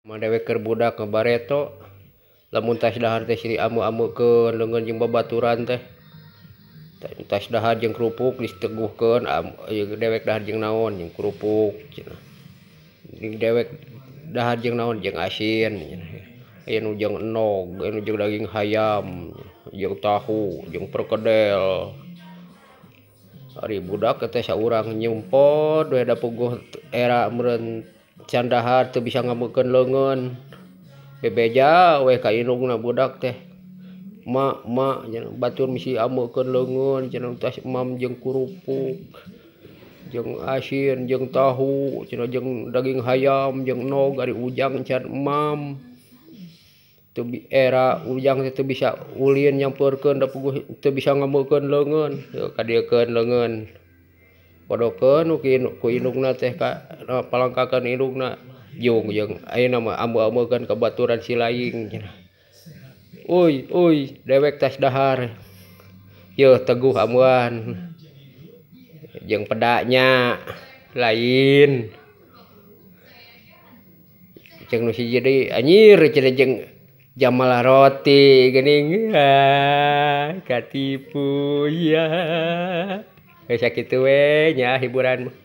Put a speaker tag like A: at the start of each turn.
A: Mah dewek keur budak ngabareto lamun tas dahar teh silih ameu-ameukeun leungeun jeung babaturan teh. Tas dahar jeung kerupuk diteguhkeun dewek dahar jeung naon jeung kerupuk cenah. Dewek dahar jeung naon jeung asin cenah. Aya nu jeung endog, aya nu jeung daging hayam, jeung tahu, jeung perkedel. Ari budak teh saurang nyumpot we da puguh era meureun can dahar teu bisa ngameukeun leungeun. Bebeja we ka indungna budak teh. Mak mak cenah batur bisi ameukeun leungeun cenah tas emam jeung kerupuk, jeung asin, jeung tahu cenah jeung daging hayam, jeung endog ari ujang can emam. Teu era ujang teh teu bisa ulin nyampeurkeun da puguh teu bisa ngameukeun leungeun, kadieukeun leungeun. Podokeun ku indungna teh ka palangkakeun indungna jung jeung ayeuna mah ameu-ameukeun ka baturan si laing cenah. Uy uy dewek tas dahar. Yeuh teguh ameuan. Jeung peda nya lain. Jeung nu hiji deui anjir cenah jeung jamalah roti geuning katipu ya. Geus sakitu we nya hiburan mah.